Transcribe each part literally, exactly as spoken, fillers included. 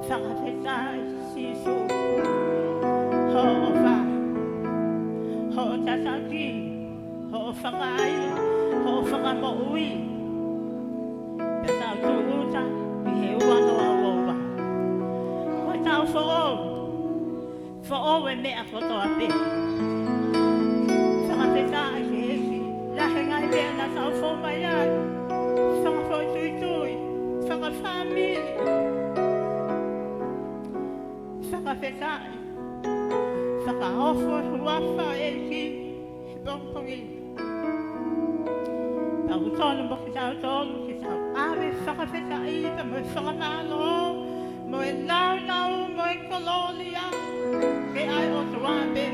Fakafetaʻi Sīsū, hoʻo ʻofa, hoʻo tataki, hoʻo fakaʻaiʻa, hoʻo fakamoʻui. Pea tau tūʻuta ʻi he ua noa ua ua. Ko ʻetau foʻou, foʻou e meʻa kotoa pē. Fakafetaʻi ki he ʻEiki, lahi e ngaahi meʻa naʻa tau fou mai ai. Fakafoʻituitui, fakafāmili. Fakafetaʻi, fakaofo e huafa ʻo e ʻEiki he pongipongi ni. Pea ʻoku totonu mo kitautolu ke tau ʻave fakafetaʻi pea mo e fakamālō, mo e nāunau, mo e kolōlia ki he ʻOtua pē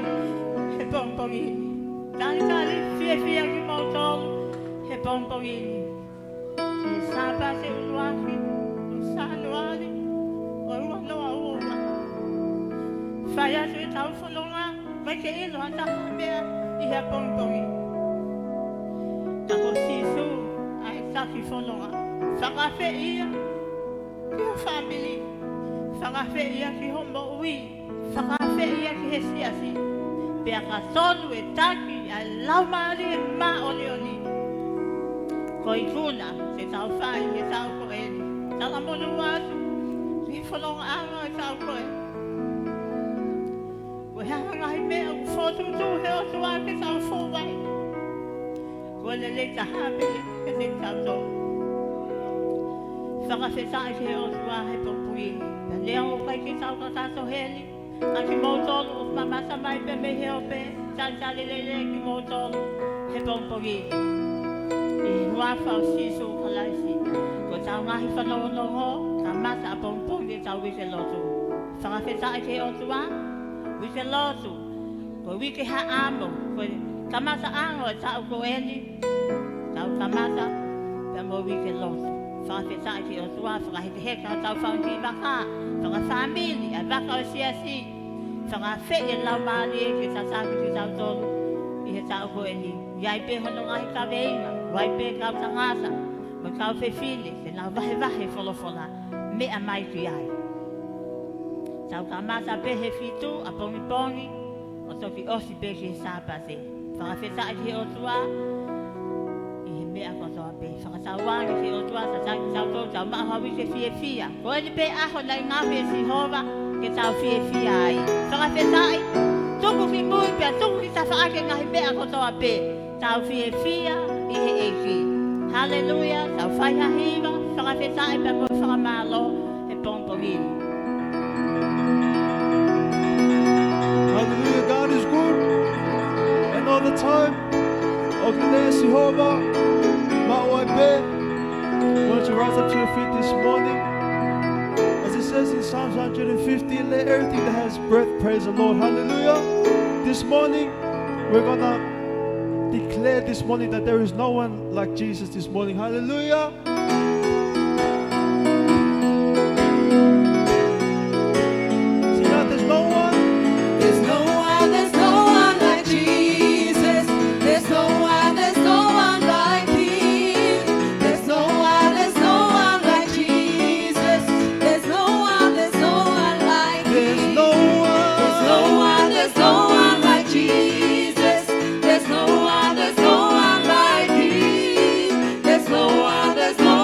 he pongipongi ni. Talitali fiefia kimoutolu he pongipongi ni. Ki he Sāpate ʻuluaki ʻo Sānuali ʻo e ua noa ua ua. Fai atu ʻetau fononga, ʻikai ke ʻilo ha taha ha meʻa ʻi he pongipongi. Ka ko Sīsū ʻa e taki fononga. Fakaafeʻi ia ki ho fāmili. Fakaafeʻi ia ki hoʻo moʻui. Fakaafeʻi ia ki he siasi. Pea ka tonu e taki ʻa e Laumālie Māʻoniʻoni. Ko e ikuna te tau fai he taʻu ko eni. Talamonū atu ki he fonongaʻanga ʻo e taʻu ko eni. Ko e hā ha ngaahi meʻa ʻoku fokotuʻutuʻu he ʻOtua ke tau fou ai? Ko e lelei taha pē kiate kitautolu. Fakafetaʻi ki he ʻOtua he pongipongi ni. Pea neongo ʻoku ʻikai ke tau kakato heni, ka kimoutolu ʻoku mamata mai pē mei he ope, talitali lelei kimoutolu he pongipongi ni. ʻI he huafa ʻo Sīsū Kalaisi, ko ʻetau ngaahi fanongonongo, kamata ʻapongipongi ʻetau uike lotu. Fakafetaʻi ki he ʻOtua, uike lotu, ko e uike haʻamo, ko e kamataʻanga ʻo e taʻu ko eni, tau kamata pea mo e uike lotu. Fakafetaʻi ki he ʻOtua, fakahekeheka hotau fanga kiʻi vaka, fakafāmili, ʻa e vaka ʻo e siasi, fakaafeʻi e Laumālie ke tataki kitautolu ʻi he taʻu ko eni. ʻI ai pē hono ngaahi kaveinga, ʻoku ʻi ai pē kau tangata mo e kau fefine te nau vahevahe folofola, meʻa mai ki ai. Tau kamata pē he fitu ʻapongipongi, ʻo toki ʻosi pē ki he Sāpate. Fakafetaʻi ki he ʻOtua ʻi he meʻa kotoa pē. Fakatauange ki he ʻOtua, tataki kitautolu, tau maʻu ha uike fiefia. Ko eni pē ʻaho naʻe ngaohi ʻe Sihova ke tau fiefia ai. Fakafetaʻi, tuku ki mui pea tuku ki tafaʻaki e ngaahi meʻa kotoa pē. Tau fiefia ʻi he ʻEiki. Haleluia, tau fai ha hiva fakafetaʻi pea mo e fakamālō he pongipongi ni. Hallelujah, God is good. And all the time. ʻOku lelei ʻa Sihova, maʻu ai pē. Why don't you rise up to your feet this morning? As it says in Psalms one hundred fifty, let everything that has breath praise the Lord. Hallelujah. This morning, we're gonna declare this morning that there is no one like Jesus this morning. Hallelujah. Sing out, there's no one. There's no one, there's no one like Jesus. There's no one, there's no one like Him. There's no one, there's no one like Jesus. There's no one, there's no one like Him. There's no one, there's no one like Jesus. There's no one, there's no one like Him. There's no one, there's no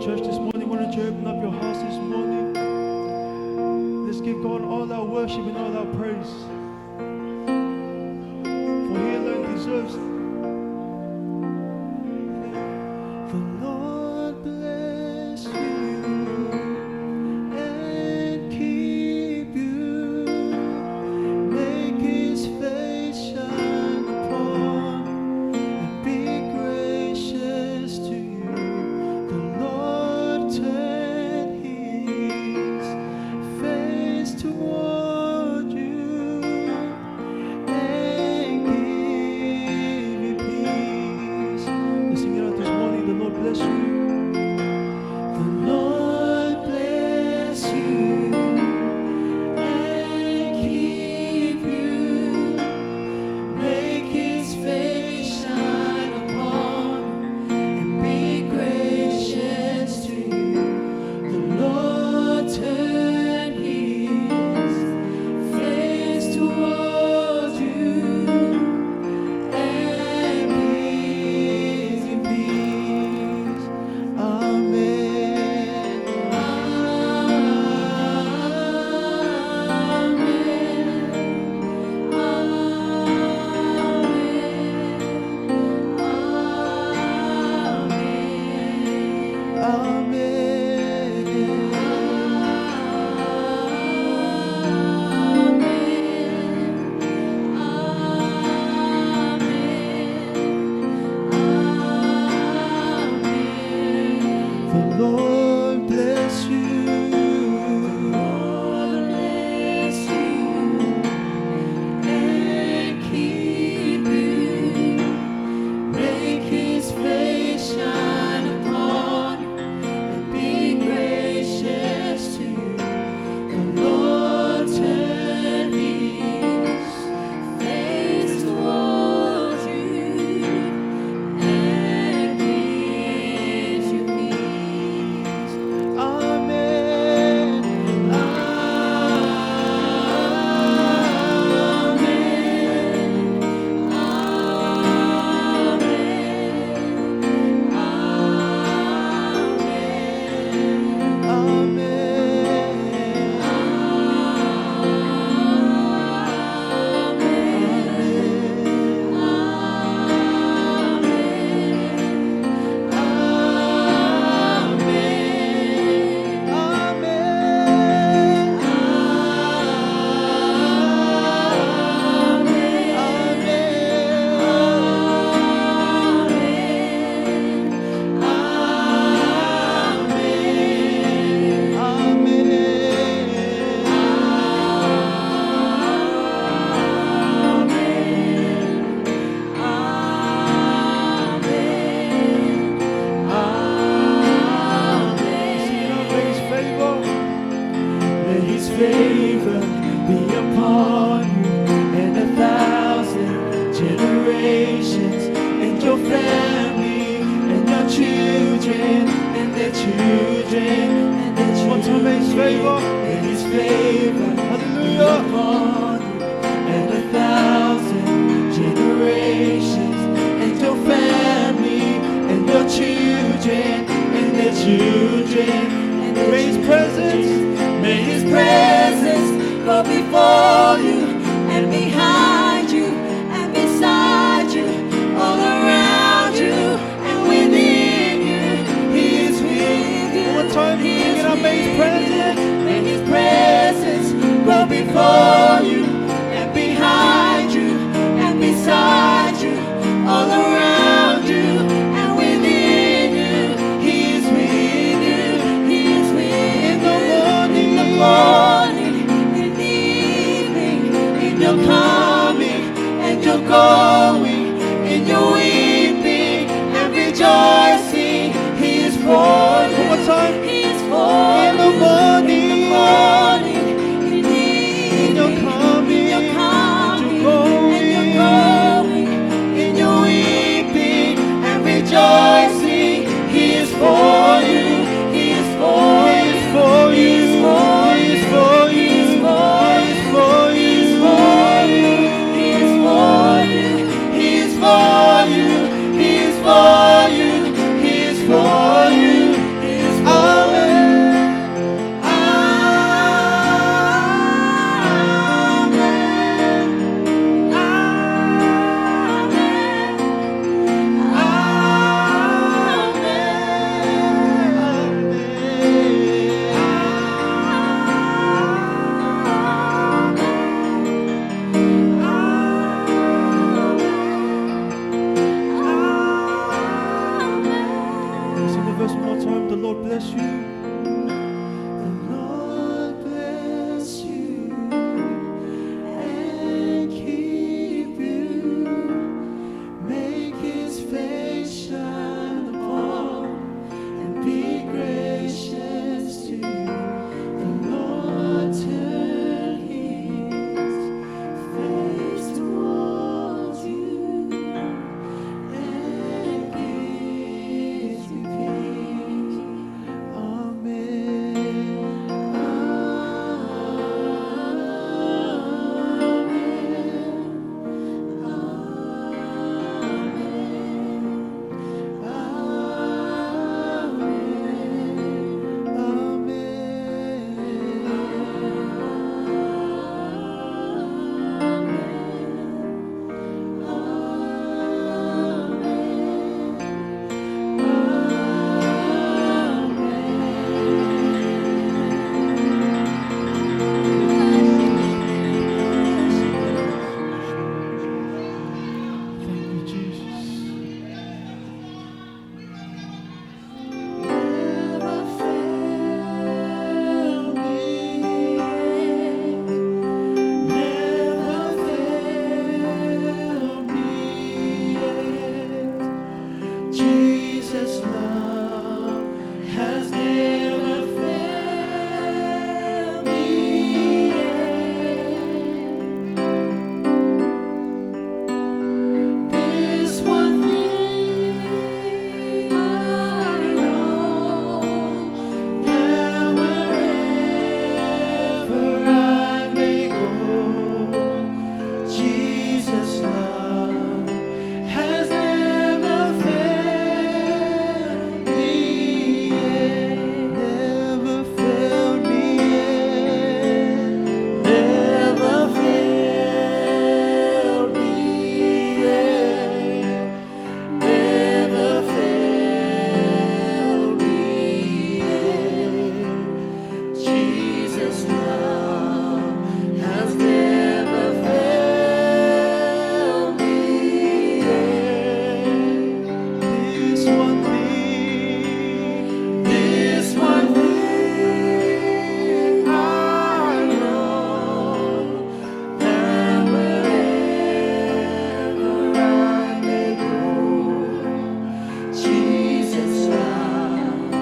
Church, this morning, why don't you open up your hearts this morning? Let's give God all our worship and all our praise. For he alone deserves. The Lord bless you and keep you. Make his face shine upon you and be gracious to you. The Lord turn his face toward you and give you peace. Let's sing it out this morning. The Lord bless you. The Lord bless you and keep you. Make his face shine upon you and be gracious to you. The Lord turn his face towards you and give you peace. Amen. Amen. Amen. Amen. Amen. Amen. The Lord bless you. The Lord bless you and keep you. Make his face shine upon you and be gracious to you. The Lord turn his face towards you and give you peace. Amen. Amen. Amen. Amen. Amen. Amen. Amen. Amen. Amen. Amen. Amen. Amen. Amen. Sing it out, may his favor. May his favor be upon you and a thousand generations and your family and your children and their children and their children. One time, may his favor. May his favor be upon you and a thousand generations and your family and your children and their children. May his presence, may his presence go before you and behind you and beside you, all around you and within you. He is with you. One time, sing it out, may his presence. May his presence go before you and behind you and beside you, all around you and within you. He is with you. He is with you. In the morning, in the morning, in the evening, in your coming and your going, in your weeping and rejoicing. He is for you. One more time. He is for you. In the morning, in the morning, in the evening, in your coming, in your coming and your going, and your going, in your weeping and rejoicing. He is for you. He is for you. He is for you. He is for you. He is for you. He is for you. He is for you. He is for you. He is for you. He is for you. He is This one thing, this one thing I know, that wherever I may go, Jesus' love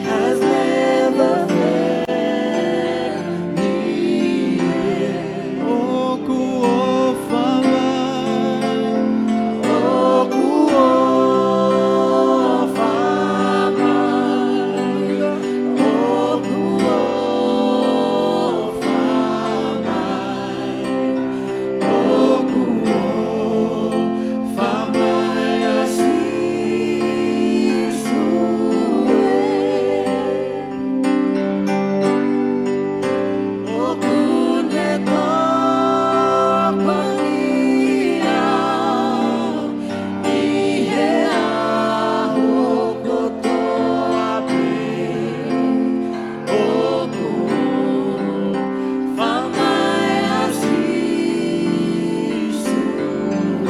has never failed me yet. ʻOku ʻofa mai, ʻoku ʻofa mai, ʻoku ʻofa mai. ʻOku ʻofa mai ʻa Sīsū ē. ʻOku ne tokoni au ʻi he ʻaho kotoa pē. ʻOku ʻofa mai ʻa Sīsū ē.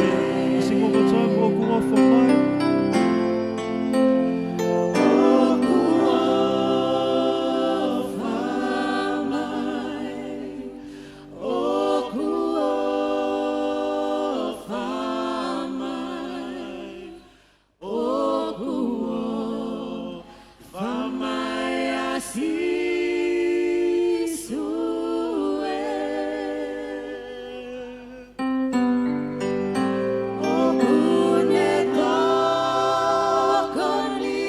Sing one more time, ʻOku ʻofa mai. ʻOku ʻofa mai. ʻOku ʻofa mai. ʻOku ʻofa mai ʻa Sīsū ē. ʻOku ne tokoni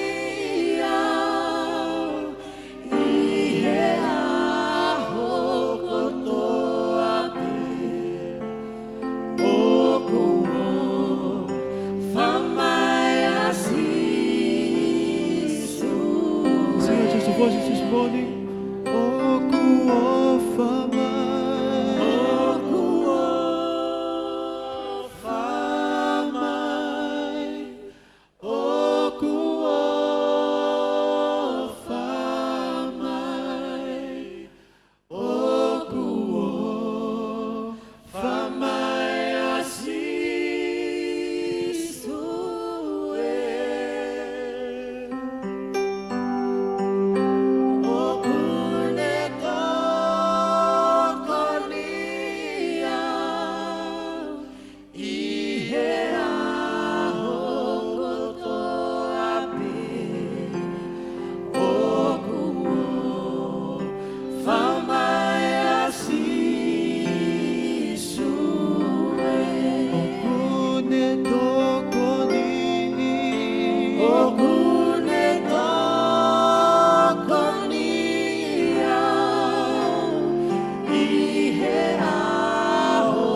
au ʻi he ʻaho kotoa pē. ʻOku ʻofa mai ʻa Sīsū. Sing it just a voice this morning. ʻOku ʻofa mai. ʻOku ʻofa mai. ʻOku ʻofa mai. ʻOku ʻofa mai ʻa Sīsū ē. ʻOku ne tokoni au ʻi he ʻaho kotoa pē. ʻOku ʻofa mai ʻa Sīsū ē. ʻOku ne tokoni. ʻOku ne tokoni au ʻi he ʻaho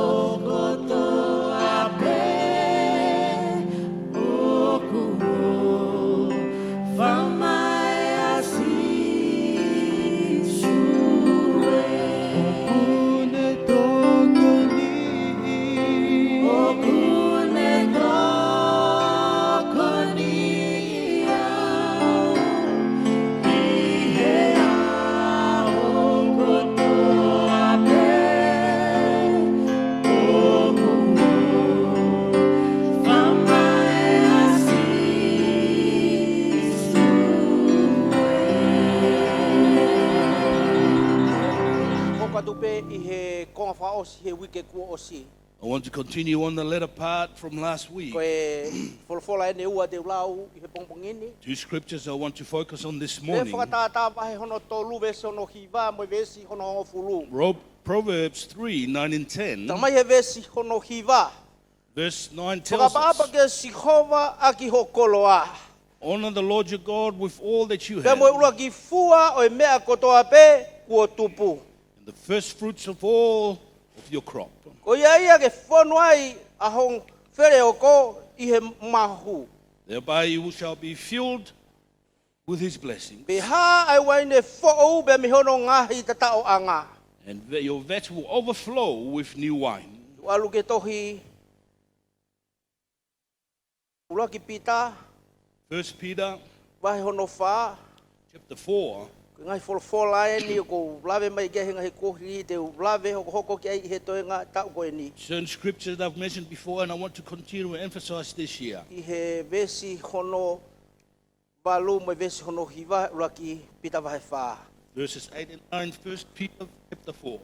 kotoa pē. ʻOku ʻofa mai ʻa Sīsū ē. ʻOku ne tokoni. ʻOku ne tokoni au ʻi he ʻaho kotoa pē. ʻOku ʻofa mai ʻa Sīsū ē. Hoko atu pē ʻi he konga fakaʻosi he uike kuo ʻosi. I want to continue on the latter part from last week. Ko e folofola ʻe ua te u lau ʻi he pongipongi ni. Two scriptures I want to focus on this morning. Lea Fakatātā vahe hono tolu veesi hono hiva mo e veesi hono hongofulu. Ro-, Proverbs three, nine and ten. Talamai he veesi hono hiva. Verse nine tells us, Fakaʻapaʻapa kia Sihova ʻaki ho koloa. Honor the Lord your God with all that you have. Pea mo e ʻuluaki fua ʻo e meʻa kotoa pē kuo tupu. And the first fruits of all of your crop. Ko ia ia ke fonu ai ʻa ho feleoko ʻi he mahu. Thereby you shall be filled with his blessings. Pea hā ʻa e uaine foʻou pea mei hono ngaahi tataʻoʻanga. And that your vats will overflow with new wine. ʻAlu ki he tohi ʻUluaki Pita, First Peter vahe hono fā. Chapter four. Ko e ngaahi folofola eni ʻoku ou lave mai ki ai he ngaahi kuohili, te u lave hokohoko ki ai ʻi he toenga taʻu ko eni. Certain scriptures that I've mentioned before, and I want to continue and emphasize this year. ʻI he veesi hono valu mo e veesi hono hiva, ʻuluaki Pita vahe fā. Verses eight and nine, First Peter chapter four.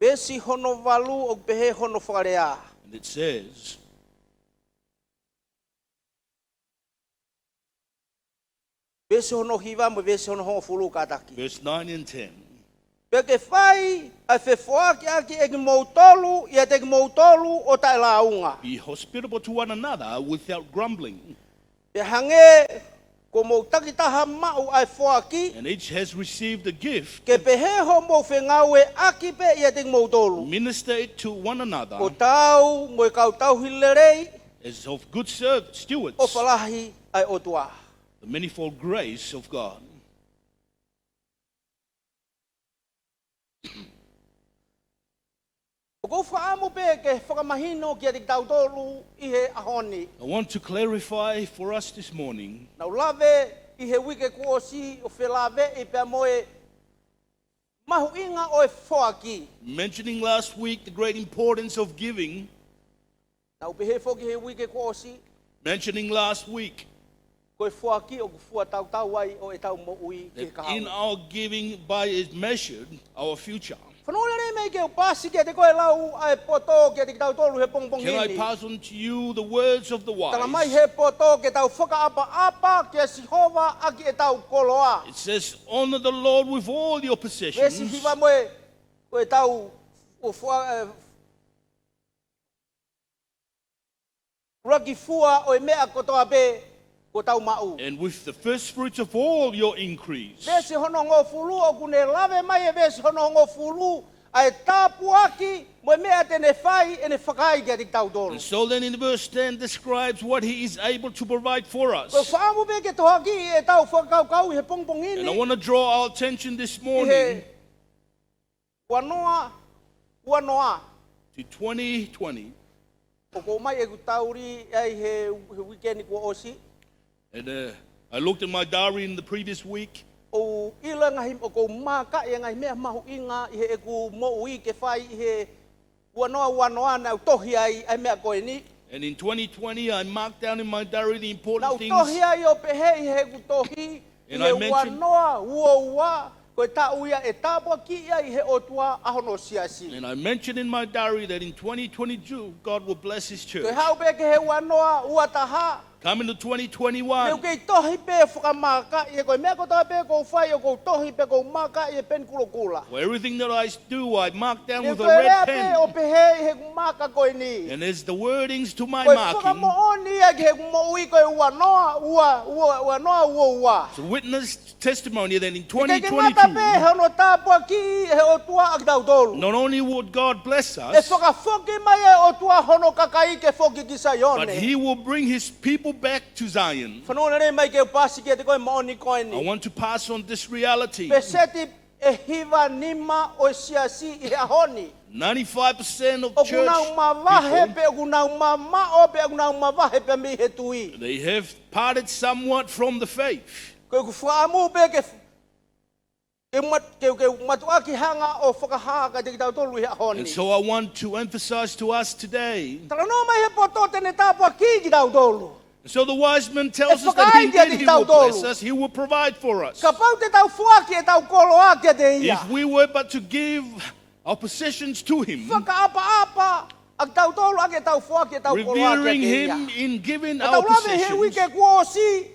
Veesi hono valu ʻoku pehē hono fakalea. And it says, Veesi hono hiva mo e veesi hono hongofulu kātaki. Verse nine and ten. Pea ke fai ʻa e fefoakiʻaki ʻe kimoutolu ʻiate kimoutolu ʻo taʻelāunga. Be hospitable to one another without grumbling. Pea hangē ko hoʻomou takitaha maʻu ʻa e foaki, And each has received a gift. Ke pehē hoʻomou fengāueʻaki pē ʻiate kimoutolu. Minister it to one another. Ko taau mo e kau tauhi lelei, As of good serv-, stewards. ʻOfa lahi ʻa e ʻOtua. The manifold grace of God. ʻOku ou fakaʻamu pē ke fakamahino kiate kitautolu ʻi he ʻaho ni. I want to clarify for us this morning. Naʻa ku lave ʻi he uike kuo ʻosi ʻo felāveʻi pea mo e mahuʻinga ʻo e foaki. Mentioning last week the great importance of giving. Naʻa ku pehē foki he uike kuo ʻosi. Mentioning last week. Ko e foaki ʻoku fua tautau ai ʻo ʻetau moʻui ki he That in kahaʻu. Our giving by is measured our future. Fanongo lelei mai ke u pasi kiate koe e lau ʻa e poto kiate kitautolu he pongipongi ni. Can I pass on to you the words of the wise? Tala mai he poto ke tau fakaʻapaʻapa kia Sihova ʻaki ʻetau koloa. It says, "Honor the Lord with all your possessions." Veesi hiva mo e, ko ʻetau, ʻo fua, eh, ʻuluaki fua ʻo e meʻa kotoa pē kuo tau maʻu. And with the first fruits of all your increase. Veesi hono hongofulu, ʻoku ne lave mai e veesi hono hongofulu ʻa e tāpuaki mo e meʻa te ne fai ʻene fakaai kiate kitautolu. And so then in verse ten describes what he is able to provide for us. Ko e fakaʻamu pē ke tohoakiʻi ʻetau fakakaukau ʻi he pongipongi ni. And I want to draw our attention this morning. ʻI he ua noa, ua noa. To twenty twenty. ʻOku ou ʻomai ʻeku taulī ʻi he, he uike ni kuo ʻosi. And, uh, I looked at my diary in the previous week. ʻOku ou ʻilo e ngaahi, ʻoku ou maaka e ngaahi meʻa mahuʻinga ʻi heʻeku moʻui ke fai ʻi he ua noa, ua noa naʻa ku tohi ai ʻa e meʻa ko eni. And in twenty twenty, I marked down in my diary the important things. Naʻa ku tohi ai ʻo pehē ʻi heʻeku tohi, And I mentioned ʻi he ua noa, ua ua, ko e taʻu ia ʻe tāpuakiʻi ai ʻe he ʻOtua ʻa hono siasi. And I mentioned in my diary that in twenty twenty-two, God will bless his church. Ko e haʻu pē ki he ua noa, ua taha. Coming to twenty twenty-one. Naʻa ku kei tohi pē fakamaaka, ʻi he ko e meʻa kotoa pē ʻoku ou fai, ʻoku ou tohi pē, ʻoku ou maaka ʻi he peni kulokula. For everything that I do, I mark down with a red pen. Naʻa ku lea pē ʻo pehē ʻi heʻeku maaka ko eni. And as the wordings to my marking, Ko e fakamoʻoni ia ki heʻeku moʻui ko e ua noa, ua, ua, ua noa, ua ua. It's a witness testimony that in twenty twenty-two, ʻIkai ke ngata pē hono tāpuakiʻi ʻe he ʻOtua ʻa kitautolu. Not only would God bless us, ʻE fakafoki mai ʻe he ʻOtua hono kakai ke foki ki Saione. But he will bring his people back to Zion. Fanongo lelei mai ke u pasi kiate koe e moʻoni ko eni. I want to pass on this reality. Peseti ʻe hiva nima ʻo e siasi ʻi he ʻaho ni. Ninety-five percent of church people, ʻOku nau mavahe pe ʻoku nau mamaʻo pe ʻoku nau mavahe pē mei he tui. They have parted somewhat from the faith. Ko ʻeku fakaʻamu pē ke, ke mat-, ke, ke matuʻaki hanga ʻo fakahā kiate kitautolu ʻi he ʻaho ni. And so I want to emphasize to us today. Talanoa mai he poto te ne tāpuakiʻi kitautolu. So the wise man tells us that he, ʻE fakaai kiate kitautolu. He will bless us, he will provide for us. Kapau te tau foaki ʻetau koloa kiate ia. If we were but to give our possessions to him, Fakaʻapaʻapa ʻa kitautolu ʻaki ʻetau foaki ʻetau koloa kiate ia. Revering him in giving our possessions. Naʻa tau lave he uike kuo ʻosi,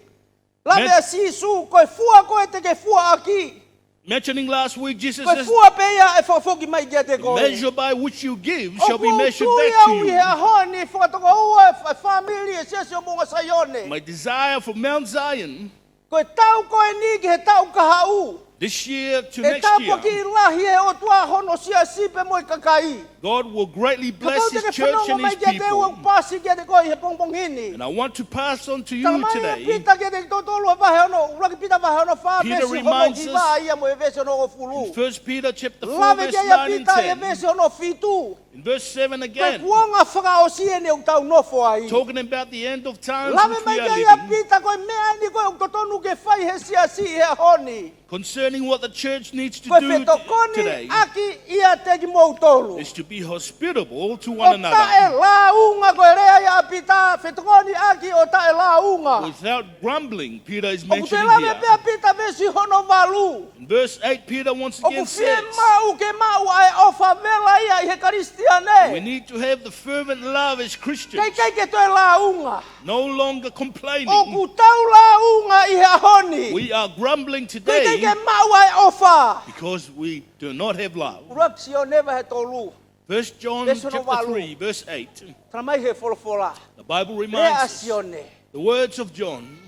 lave ʻa Sīsū, ko e fua ko ē te ke fua ʻaki. Mentioning last week, Jesus says, Ko e fua pē ia ʻe fakafoki mai kiate koe. The measure by which you give shall be measured back to you. ʻOku ou tui au ʻi he ʻaho ni fakatokoua e f-, e fāmili ʻo e siasi ʻo Moʻunga Saione. My desire for Mount Zion, Ko e taʻu ko eni ki he taʻu kahaʻu, this year to next year, ʻE tāpuakiʻi lahi ʻe he ʻOtua hono siasi pea mo e kakai. God will greatly bless his church and his people. Kapau te ke fanongo mai kiate au, ʻoku pasi kiate koe ʻi he pongipongi ni. And I want to pass on to you today. Tala mai ʻe Pita kiate kitautolu ʻi he vahe hono, ʻuluaki Pita vahe hono fā, Peter reminds us veesi hono hiva ia mo e veesi hono hongofulu. In First Peter chapter four, verse nine and ten. Lave ki ai ʻa Pita ʻi he veesi hono fitu. In verse seven again. Ko e kuonga fakaʻosi eni ʻoku tau nofo ai. Talking about the end of times which we are living. Lave mai ki ai ʻa Pita, ko e meʻa eni ko ē ʻoku tonu ke fai he siasi he ʻaho ni. Concerning what the church needs to do today, ko e fetokoniʻaki ʻiate kimoutolu, is to be hospitable to one another, ʻo taʻe lāunga. Ko e lea ia ʻa Pita, fetokoniʻaki ʻo taʻe lāunga. Without grumbling, Peter is mentioning here. ʻOku toe lave pē ʻa Pita veesi hono valu. In verse eight, Peter once again says, ʻoku fiemaʻu ke maʻu ʻa e ʻofa vela ia ʻi he Kalisitiane. We need to have the fervent love as Christians. ʻIkai ke toe lāunga. No longer complaining. ʻOku tau lāunga ʻi he ʻaho ni. We are grumbling today. ʻIkai ke maʻu ʻa e ʻofa. Because we do not have love. ʻUluaki Sione vahe tolu. First John chapter three, verse eight. Tala mai he folofola. The Bible reminds us. Lea ʻa Sione. The words of John.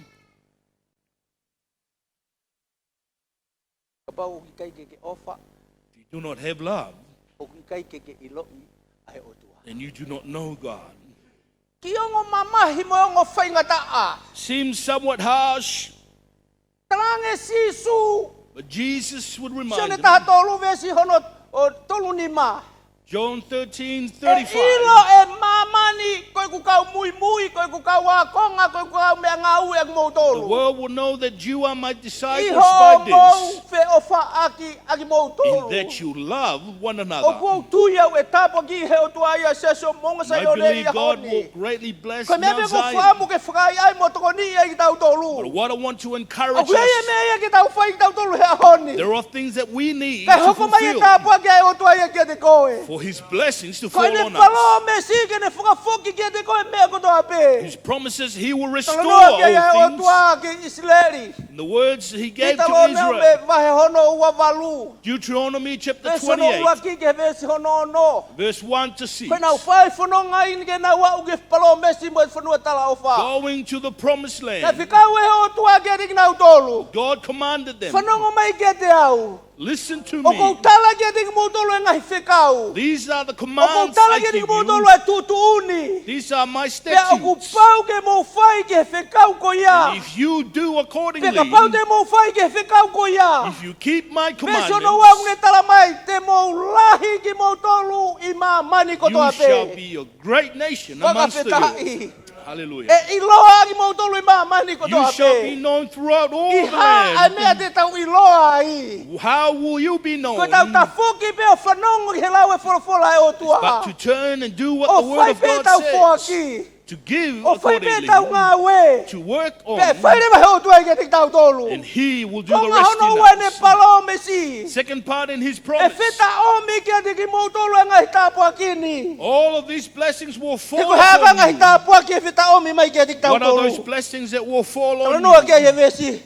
Kapau ʻoku ʻikai ke ke ʻofa. If you do not have love, ʻoku ʻikai ke ke ʻiloʻi ʻa e ʻOtua. Then you do not know God. Kiʻi ongo mamahi mo e ongo faingataʻa. Seems somewhat harsh. Talaange Sīsū. But Jesus would remind them. Sione taha tolu veesi hono, ʻo, tolu nima. John thirteen thirty-five. ʻE ʻilo ʻe māmani, ko ʻeku kau muimui, ko ʻeku kau ākonga, ko ʻeku kau meʻangāue ʻa kimoutolu. The world will know that you are my disciples by this. ʻI hoʻomou feʻofaʻaki ʻa kimoutolu. In that you love one another. ʻOku ou tui au ʻe tāpuakiʻi ʻe he ʻOtua ʻa e siasi ʻo Moʻunga Saione ʻi he ʻaho ni. And I believe God will greatly bless Mount Zion. Ko e meʻa pē ʻoku ou fakaʻamu ke fakaʻaiʻai mo tokoniʻi ai kitautolu. But what I want to encourage us, ʻoku ʻi ai e meʻa ia ke tau fai kitautolu he ʻaho ni. There are things that we need to fulfill. Kae hoko mai e tāpuaki ʻa e ʻOtua ia kiate koe. For his blessings to fall on us. Ko ʻene palōmesi ke ne fakafoki kiate koe e meʻa kotoa pē. His promises, he will restore all things. Talanoa ki ai ʻa e ʻOtua ki ʻIsileli. In the words he gave to Israel. Teutalōnome vahe hono ua valu. Deuteronomy chapter twenty-eight. Veesi hono ʻuluaki ki he veesi hono ono. Verse one to six. Ko ʻenau fai fononga ʻi he ʻene aʻu ki he palōmesi mo e fonua talaʻofa. Going to the promised land. Naʻe fekau ʻe he ʻOtua kiate kinautolu. God commanded them. Fanongo mai kiate au. Listen to me. ʻOku ou tala kiate kimoutolu e ngaahi fekau. These are the commands I give you. ʻOku ou tala kiate kimoutolu e tuʻutuʻuni. These are my statutes. Pea ʻoku pau ke mou fai ki he fekau ko ia. And if you do accordingly, pea kapau te mou fai ki he fekau ko ia, if you keep my commandments, veesi hono ua ʻoku ne tala mai, te mou lahi kimoutolu ʻi māmani kotoa pē. You shall be a great nation amongst the earth. Fakafetaʻi. Hallelujah. ʻE ʻiloa kimoutolu ʻi māmani kotoa pē. You shall be known throughout all the land. ʻI he hā ʻa e meʻa te tau ʻiloa ai? How will you be known? Ko ʻetau tafoki pē ʻo fanongo ki he lau e folofola ʻa e ʻOtua. But to turn and do what the word of God says. ʻO fai pē ʻetau foaki. To give accordingly. ʻO fai pē ʻetau ngāue. To work on. Pea fai leva ʻe he ʻOtua ia kiate kitautolu. And he will do the rest in us. Konga hono ua ʻene palōmesi. Second part in his promise. ʻE fetaʻomi kiate kimoutolu e ngaahi tāpuaki ni. All of these blessings will fall upon you. He ko e hā e ngaahi tāpuaki ʻe fetaʻomi mai kiate kitautolu? What are those blessings that will fall on you? Talanoa ki ai e veesi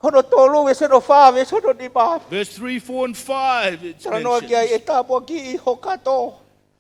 hono tolu, veesi hono fā, veesi hono nima. Verse three, four, and five, it's mentioned. Talanoa ki ai, ʻe tāpuakiʻi ho kato.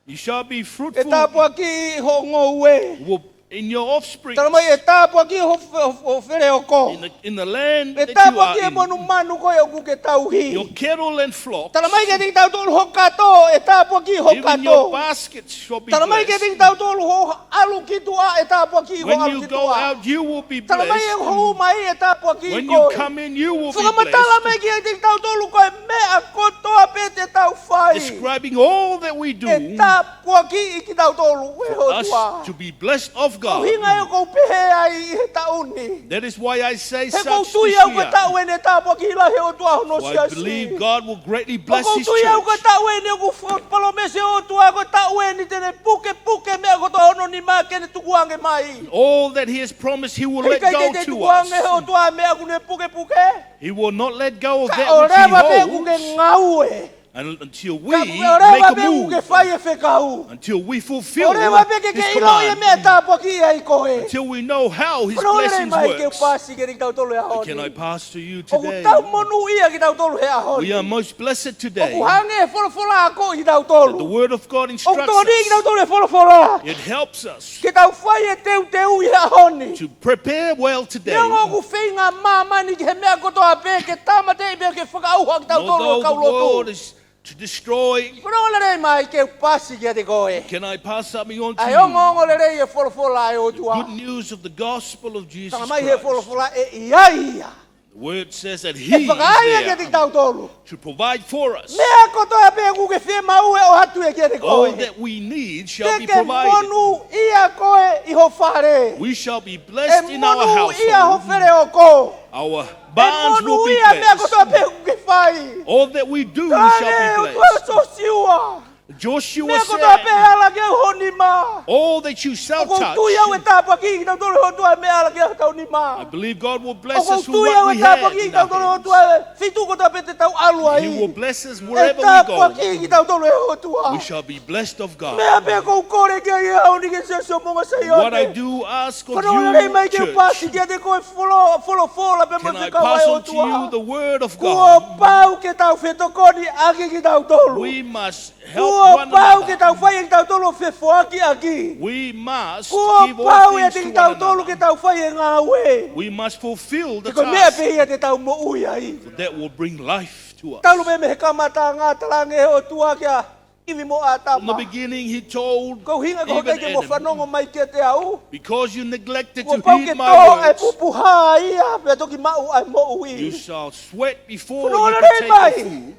You shall be fruitful. ʻE tāpuakiʻi ho ngoue. Will, in your offspring. Tala mai ʻe tāpuakiʻi ho fe-, ho, ho feleoko. In the, in the land that you are in. ʻE tāpuakiʻi e monumanu ko ē ʻoku ke tauhi. Your cattle and flocks. Tala mai kiate kitautolu ho kato, ʻe tāpuakiʻi ho kato. Even your baskets shall be blessed. Tala mai kiate kitautolu ho ʻalu ki tuʻa, ʻe tāpuakiʻi ho ʻalu ki tuʻa. When you go out, you will be blessed. Tala mai ʻe ho ʻomai, ʻe tāpuakiʻi koe. When you come in, you will be blessed. Fakamatala mai kiate kitautolu ko e meʻa kotoa pē te tau fai. Describing all that we do. ʻE tāpuakiʻi kitautolu ʻe he ʻOtua. For us to be blessed of God. ʻUhinga ia ʻoku ou pehē ai ʻi he taʻu ni. That is why I say such this year. He ʻoku ou tui au ko e taʻu eni ʻe tāpuakiʻi lahi ʻe he ʻOtua hono siasi. For I believe God will greatly bless his church. ʻOku ou tui au ko e taʻu eni ʻoku fakapalōmesi ʻe he ʻOtua ko e taʻu eni te ne pukepuke meʻa kotoa hono nima ke ne tukuange mai. All that he has promised, he will let go to us. ʻIkai ke tukuange ʻe he ʻOtua meʻa ʻoku ne pukepuke. He will not let go of that which he holds. Kae ʻoleva pē ʻoku ke ngāue. And until we make a move, kae ʻoleva pē ʻoku ke fai e fekau. Until we fulfill his command, ʻoleva pē ke ke ʻiloʻi e meʻa ʻe tāpuakiʻi ai koe. Until we know how his blessings works. Fanongo lelei mai ke u pasi kiate kitautolu he ʻaho ni. Can I pass to you today? ʻOku tau monūʻia kitautolu he ʻaho ni. We are most blessed today. ʻOku hanga ʻe he folofola ʻo akoʻi kitautolu. That the word of God instructs us. ʻOku tokoniʻi kitautolu ʻe he folofola. It helps us. Ke tau fai e teuteu ʻi he ʻaho ni. To prepare well today. Neongo ʻoku feinga māmani ki he meʻa kotoa pē ke tāmateʻi pea ke fakaʻauha kitautolu ʻo e kau lotu. And although the world is to destroy, fanongo lelei mai ke u pasi kiate koe. Can I pass something on to you? ʻA e ongoongo lelei e folofola ʻa e ʻOtua. The good news of the gospel of Jesus Christ. Tala mai he folofola ʻe ʻi ai ia. The word says that He is there to provide for us. Meʻa kotoa pē ʻoku ke fiemaʻu ʻe ʻoatu ia kiate koe. All that we need shall be provided. Te ke monūʻia koe ʻi ho fale. We shall be blessed in our household. ʻE monūʻia ho feleoko. Our barns will be blessed. ʻE monūʻia meʻa kotoa pē ʻoku ke fai. All that we do shall be blessed. Tane ʻo Sosiua. Joshua said, meʻa kotoa pē ʻe ala ki ai ho nima. All that you shall touch. ʻOku ou tui au ʻe tāpuakiʻi kitautolu ʻe he ʻOtua meʻa ala ki ai hotau nima. I believe God will bless us with what we have in our hands. ʻOku ou tui au ʻe tāpuakiʻi kitautolu ʻe he ʻOtua ʻi he feituʻu kotoa pē te tau ʻalu ai. He will bless us wherever we go. ʻE tāpuakiʻi kitautolu ʻe he ʻOtua. We shall be blessed of God. Meʻa pē ʻoku ou kole ki ai he ʻaho ni ki he siasi ʻo Moʻunga Saione. What I do ask of you, church, can I pass on to you the word of God? Fanongo lelei mai ke u paasi kiate koe folo-, folofola pea mo e fekau ʻa e ʻOtua. Kuo pau ke tau fetokoniʻaki kitautolu. We must help one another. Kuo pau ke tau fai ʻe kitautolu ʻo fefoakiʻaki. We must give all things to one another. Kuo pau ʻiate kitautolu ke tau fai e ngāue. We must fulfill the task. He ko e meʻa pē ia te tau moʻui ai. For that will bring life to us. Talu mei he kamataʻanga talaange ʻe he ʻOtua kia ʻIvi mo ʻĀtama. From the beginning, he told Eve and Adam, ko e ʻuhinga ko e ʻikai ke mo fanongo mai kiate au. Because you neglected to heed my words, kuo pau ke tō ʻa e pupuha ia pea toki maʻu ʻa e moʻui. You shall sweat before you partake of food. Fanongo lelei mai.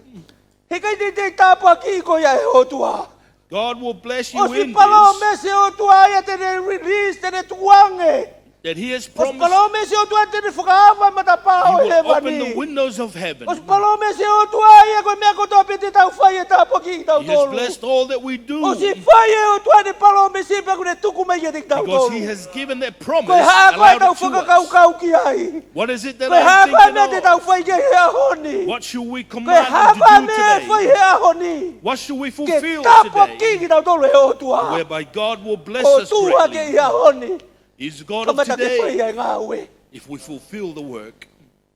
He ʻikai teitei tāpuakiʻi koe ia ʻe he ʻOtua. God will bless you in this. ʻOsi palōmesi ʻOtua ia te ne release, te ne tukuange. That he has promised. ʻOsi palōmesi ʻOtua te ne fakaava e matapā ʻo hēvani. He will open the windows of heaven. ʻOsi palōmesi ʻOtua ia ko e meʻa kotoa pē te tau fai ʻe tāpuakiʻi kitautolu. He has blessed all that we do. ʻOsi fai ʻe ʻOtua ʻene palōmesi pea kuo ne tuku mai kiate kitautolu. Because he has given that promise, allowed it to us. Ko e hā koā ʻetau fakakaukau ki ai? What is it that I'm thinking of? Ko e hā koā e meʻa te tau fai ki ai he ʻaho ni? What should we command them to do today? Ko e hā koā e meʻa ʻe fai he ʻaho ni? What should we fulfill today? Ke tāpuakiʻi kitautolu ʻe he ʻOtua. Whereby God will bless us greatly. Ko e ʻOtua ia he ʻaho ni. Is God of today. Kamata ke fai ʻa e ngāue. If we fulfill the work.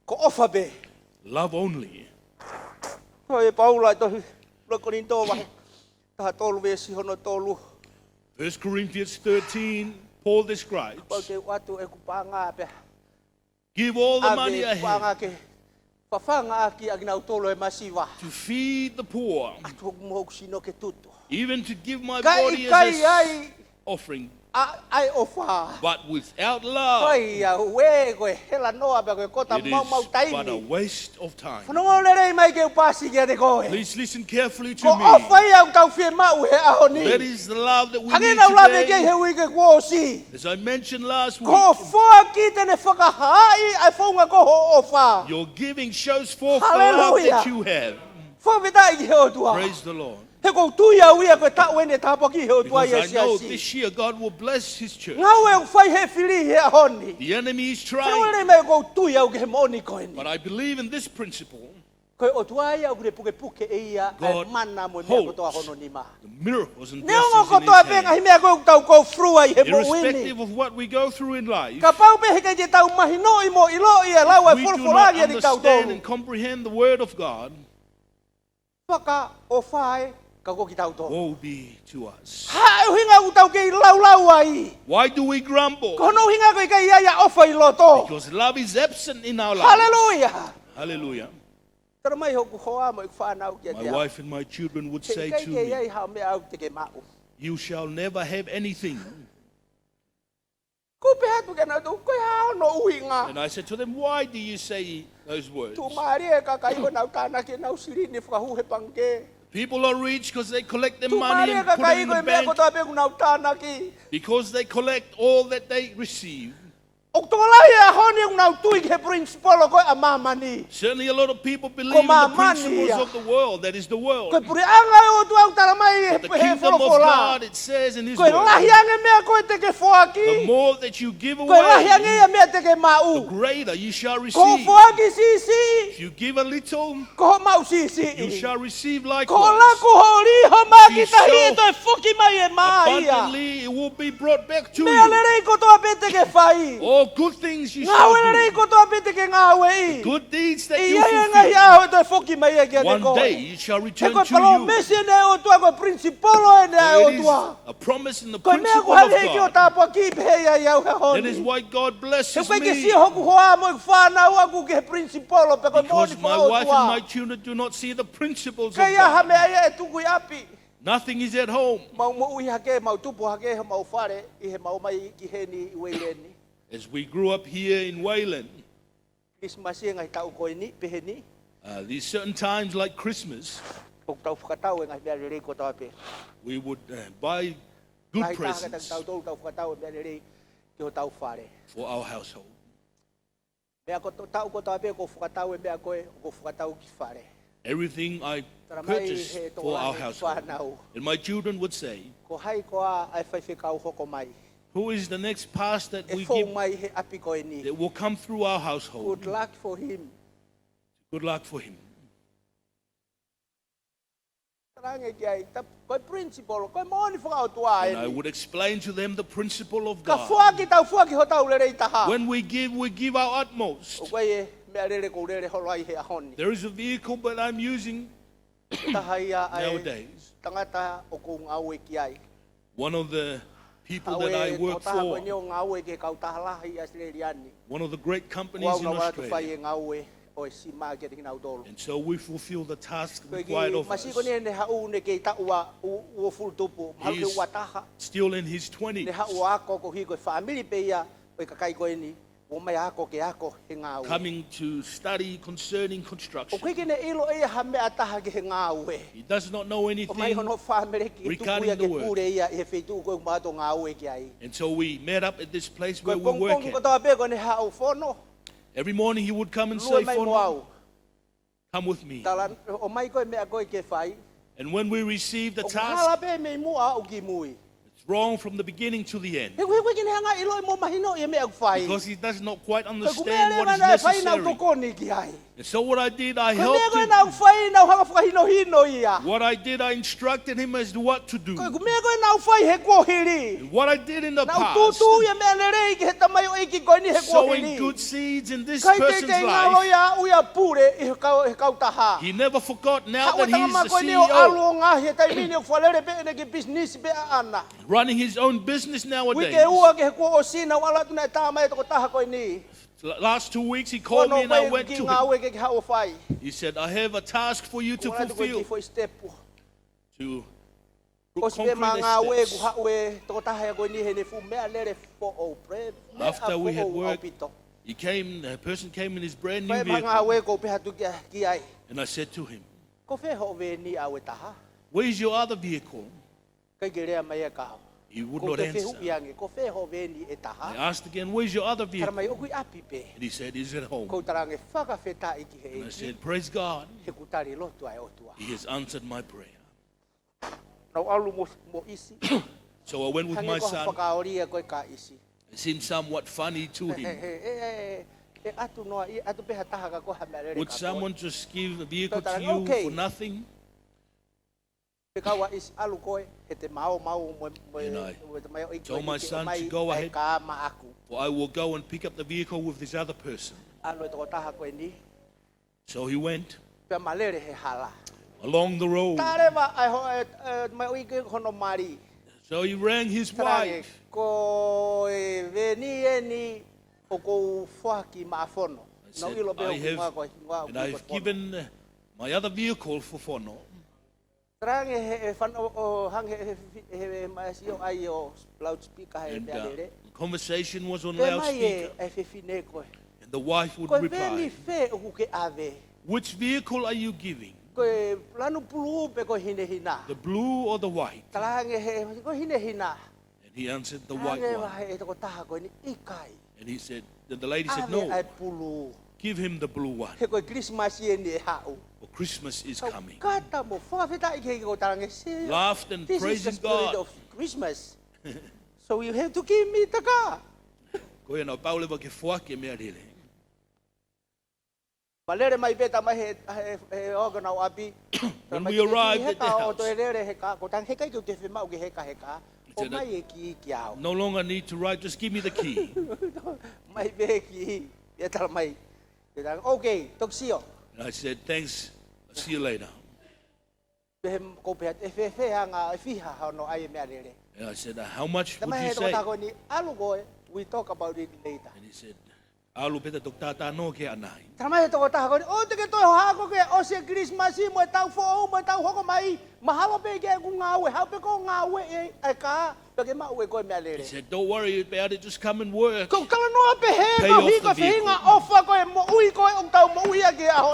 Ko e ʻofa pē. Love only. Ko e Paula ʻi he tohi ʻuluaki Kolinitō vahe taha tolu veesi hono tolu. First Corinthians thirteen, Paul describes, kapau te u ʻoatu ʻeku paʻanga pea give all the money I have. ʻAve ʻeku paʻanga ke fafangaʻaki ʻakinautolu ʻe he masiva. To feed the poor. ʻAtu hoku moʻoku sino ke tutu. Even to give my body as a offering. Ka ʻikai ai ʻa e ʻofa. But without love, ʻoiauē, ko e hela noa pea ko e kota maumau taimi. It is but a waste of time. Fanongo lelei mai ke u paasi kiate koe. Please listen carefully to me. Ko e ʻofa ia ʻoku tau fiemaʻu he ʻaho ni. That is the love that we need today. Hangē naʻa ku lave ki ai he uike kuo ʻosi. As I mentioned last week, ko hoʻo foaki te ne fakahaaʻi ʻa e founga ko hoʻo ʻofa. Your giving shows forth the love that you have. Hallelujah. Fakafetaʻi ki he ʻOtua. Praise the Lord. He ʻoku ou tui au ia ko e taʻu eni ʻe tāpuakiʻi ʻe he ʻOtua ʻa e siasi. Because I know this year God will bless his church. Ngāue ʻoku fai ʻe he fili he ʻaho ni. The enemy is trying. Fanongo lelei mai, ʻoku ou tui au ki he moʻoni ko eni. But I believe in this principle. Ko e ʻOtua ia ʻoku ne pukepuke ʻe ia ʻa e mana mo e meʻa kotoa hono nima. God holds the miracles and blessings in his hand. Neongo kotoa pē ngaahi meʻa ko ē ʻoku tau go through ai he moʻui ni. Irrespective of what we go through in life, kapau pē he ʻikai ke tau mahinoʻi mo ʻiloʻi ʻa e lau ʻa e folofola kiate kitautolu, if we do not understand and comprehend the word of God, fakaʻofa ē ka ko kitautolu. Woe be to us. Hā e ʻuhinga ʻoku tau kei laulau ai? Why do we grumble? Ko hono ʻuhinga ko e ʻikai ʻi ai ʻa e ʻofa ʻi loto. Because love is absent in our lives. Hallelujah. Hallelujah. Tala mai hoku hoa mo ʻeku fānau kiate au. My wife and my children would say to me, he ʻikai ke ʻi ai haʻo meʻa ʻoku te ke maʻu. You shall never have anything. Ko u pehē atu kiate kinautolu, ko e hā hono ʻuhinga? And I said to them, "Why do you say those words?" Tuʻumālie e kakai ko ē ʻoku nau tānaki ʻenau silini fakahū he pangikē. People are rich 'cause they collect their money and put it in the bank. Tuʻumālie e kakai ko ē meʻa kotoa pē ʻoku nau tānaki. Because they collect all that they receive. ʻOku tokolahi he ʻaho ni ʻoku nau tui ki he principle ko ē ʻa māmani. Certainly a lot of people believe in the principles of the world, that is the world. Ko māmani ia. Ko e puleʻanga ʻo e ʻOtua ʻoku tala mai he, he folofola. But the kingdom of God, it says in his word, ko e lahi ange meʻa ko ē te ke foaki, the more that you give away, ko e lahi ange ia meʻa te ke maʻu. The greater you shall receive. Ko hoʻo foaki siʻisiʻi, if you give a little, ko hoʻo maʻu siʻisiʻi. You shall receive likewise. Ko hoʻo laku ho lī ho mā ki tahi, ʻe toe foki mai ʻe mā ia. If you sow abundantly, it will be brought back to you. Meʻa lelei kotoa pē te ke fai. All good things you shall do. Ngāue lelei kotoa pē te ke ngāueʻi. The good deeds that you fulfill, ʻe ʻi ai e ngaahi ʻaho ʻe toe foki mai ia kiate koe. One day it shall return to you. He ko e palōmesi eni ʻa e ʻOtua, ko e principle eni ʻa e ʻOtua. For it is a promise in the principle of God. Ko e meʻa ʻoku hanga ʻe he ʻEiki ʻo tāpuakiʻi pehē ia ʻiate au he ʻaho ni. That is why God blesses me. He ʻoku ʻikai ke sio hoku hoa mo ʻeku fānau ʻaʻaku ki he principle pe ko e moʻoni ʻa e ʻOtua. Because my wife and my children do not see the principles of God. ʻIkai ha meʻa ia ʻe tuku ʻi ʻapi. Nothing is at home. Mau moʻui hake, mau tupu hake, he mau fale, ʻi he mau mai ki heni ʻi Wayland. As we grew up here in Wayland, Christmas e ngaahi taʻu ko eni, pehē ni. Uh, these certain times like Christmas, ʻOku tau fakatau e ngaahi meʻa lelei kotoa pē. We would uh, buy good presents. Ngaahi taha tautolu tau fakatau e meʻa lelei ki hotau fale. For our household. Meʻa ko taʻu kotoa pē ʻoku ou fakatau e meʻa ko ē, ʻoku ou fakatau ki fale. Everything I purchase for our household. And my children would say, Ko hai koā ʻa e faifekau hoko mai? Who is the next pastor that we give, that will come through our household? Good luck for him. Good luck for him. Talange ki ai, ta-, ko e principle, ko e moʻoni fakaʻotua eni. And I would explain to them the principle of God. Ka foaki, tau foaki hotau lelei taha. When we give, we give our utmost. ʻOku ʻi ai e meʻalele ʻoku ou lele holo ai he ʻaho ni. There is a vehicle that I'm using nowadays. Taha ia ʻa e tangata ʻoku ou ngāue ki ai. One of the people that I work for. Ko e tokotaha ko eni ʻoku ngāue ki he kautaha lahi ʻi ʻAositelēlia ni. One of the great companies in Australia. ʻOku ou lava atu ʻo fai e ngāue ʻo e sima kiate kinautolu. And so we fulfill the task required of us. Ko e kiʻi masiʻi ko eni ʻene haʻu ʻene kei taʻu ʻe ua, ua, uofulu tupu, mahalo ke ua taha. He's still in his twenties. ʻEne haʻu ʻo ako koeʻuhi ko e fāmili pē ia ʻo e kakai ko eni, ʻomai ako ke ako he ngāue. Coming to study concerning construction. ʻOku ʻikai ke ne ʻilo ʻe ia ha meʻa ʻe taha ki he ngāue. He does not know anything regarding the work. ʻOmai hono fāmili ke tuku ia ke pule ia ʻi he feituʻu ko ē ʻoku mau ngāue ki ai. And so we met up at this place where we work at. Ko e pongipongi kotoa pē ko ʻene haʻu ʻo fono. Every morning he would come and say, Fono, come with me. Lue mai mo au. Tala, ʻomai ko e meʻa ko ē ke fai. And when we receive the task, ʻoku hala pē mei muʻa ʻo aʻu ki mui. It's wrong from the beginning to the end. He ʻoku ʻikai ke ne hanga ʻo ʻiloʻi mo mahinoʻi e meʻa ʻoku fai. Because he does not quite understand what is necessary. Ko e meʻa leva naʻe fai naʻa ku tokoni ki ai. And so what I did, I helped him. Ko e meʻa ko ē naʻa ku fai naʻa ku hanga ʻo fakahinehina ia. What I did, I instructed him as to what to do. Ko e meʻa ko ē naʻa ku fai he kuohili. And what I did in the past, Naʻa ku tūtū ia meʻa lelei ki he tamaioʻeiki ko eni he kuohili. Sowing good seeds in this person's life. ʻIkai teitei ngalo ia ʻo aʻu ia ʻo pule ʻi he kau, he kautaha. He never forgot now that he is the C E O. Haʻu e tangata ko eni ʻo ʻalu ʻo ngaohi he taimi ni ʻoku fakalele pē ʻene kiʻi business pē ʻaʻana. Running his own business nowadays. Uike ua ki he kuo ʻosi naʻa ku ʻalu atu naʻe tā mai e tokotaha ko eni. L-, last two weeks he called me and I went to him. Ko hono ʻoku ʻi ai e kiʻi ngāue ke ke haʻu ʻo fai. He said, I have a task for you to fulfill. Ko e kiʻi foʻi step. To concrete the steps. ʻOsi pē ʻema ngāue kuo haʻu e tokotaha ia ko eni heʻene fuʻu meʻalele foʻou, pre-, meʻa foʻou ʻaupito. After we had worked, he came, a person came in his brand new vehicle. Fai ʻema ngāue ʻoku ou pehē atu ki, ki ai. And I said to him, Ko fē hoʻo veni ʻaʻau ʻe taha? Where is your other vehicle? ʻIkai ke lea mai ia ka. He would not answer. ʻOku ou fehuʻi ange, ko fē hoʻo veni ʻe taha? I asked again, where's your other vehicle? Tala mai ʻoku ʻi ʻapi pē. And he said, he's at home. ʻOku ou tala ange fakafetaʻi ki he ʻEiki. And I said, praise God. He kuo tali lotu ʻa e ʻOtua. He has answered my prayer. Naʻa ku ʻalu mo, mo ʻIsi. So I went with my son. Hangē ko ha fakaoli ia ko ē kia ʻIsi. It seemed somewhat funny to him. ʻE, ʻe, ʻe, ʻe, ʻe ʻatu noa, ʻe ʻatu pē ha taha kia koe ha meʻalele kātoa. Would someone just give a vehicle to you for nothing? Tala ange, okay. Fekau ʻa ʻIsi ʻalu koe, he te mau mau mo, mo, mo e tamaioʻeiki ko eni ke ʻomai. And I told my son to go ahead, ʻa e kā maʻaku. For I will go and pick up the vehicle with this other person. ʻAlu e tokotaha ko eni. So he went. Pea mālele he hala. Along the road. Tā leva ʻa e ho-, e, e, tamaioʻeiki ko hono mali. So he rang his wife. Tala ange, ko e veni eni ʻoku ou foaki maʻa Fono. I said, I have, and I've given, uh, my other vehicle for Fono. Tala ange he, he fan-, ʻo, ʻo hangē he, he, he, he, ma sio ai ʻo loudspeaker he meʻalele. And, uh, the conversation was on loudspeaker. Pehē mai e, e fefine ko ē. And the wife would reply, Ko e veni fē ʻoku ke ʻave? Which vehicle are you giving? Ko e lanu pulū pe ko e hinehina? The blue or the white? Tala ange he, ko e hinehina. And he answered, the white one. Tala ange ʻe he tokotaha ko eni, ʻikai. And he said, then the lady said, no. ʻAve ʻa e pulū. Give him the blue one. He ko e Kilisimasi eni ʻe haʻu. For Christmas is coming. Kau kata mo fakafetaʻi ki he ʻEiki ʻo tala ange, see, this is the spirit of Christmas. Laughed and praising God. So you have to give me the car. Ko ia naʻa ku pau leva ke foaki e meʻalele. Mālele mai pē, tala mai he, he, he ō ki honau ʻapi. When we arrived at the house, tala mai, ʻikai ke u toe heka ʻo toe lele he kā, ko e tala ange he ʻikai ke u toe fiemaʻu ke heka he kā. He said, ʻomai e kī kia au. No longer need to ride, just give me the key. ʻOmai pē e kī, pea tala mai. Pea tala ange, okay, toki sio. And I said, thanks, I'll see you later. Pea ʻoku ou pehē atu, ʻe fēfē ʻa e anga, ʻe fiha hono ʻai e meʻalele? And I said, uh, how much would you say? Tala mai he tokotaha ko eni, ʻalu koe, we talk about it later. And he said, ʻalu pē ta toki talanoa ki ai ʻanai. Tala mai he tokotaha ko eni, ʻoua te ke toe hohaʻa koe ke ʻosi e Kilisimasi mo e taʻu foʻou mo e taʻu hoko mai, mahalo pē ʻikai ke u ngāue, haʻu pē koe ʻo ngāueʻi e kā, pea ke maʻu ʻe koe e meʻalele. He said, don't worry about it, just come and work. Pay off the vehicle. Ko e talanoa pehē, ko e hiko feinga ʻofa ko e moʻui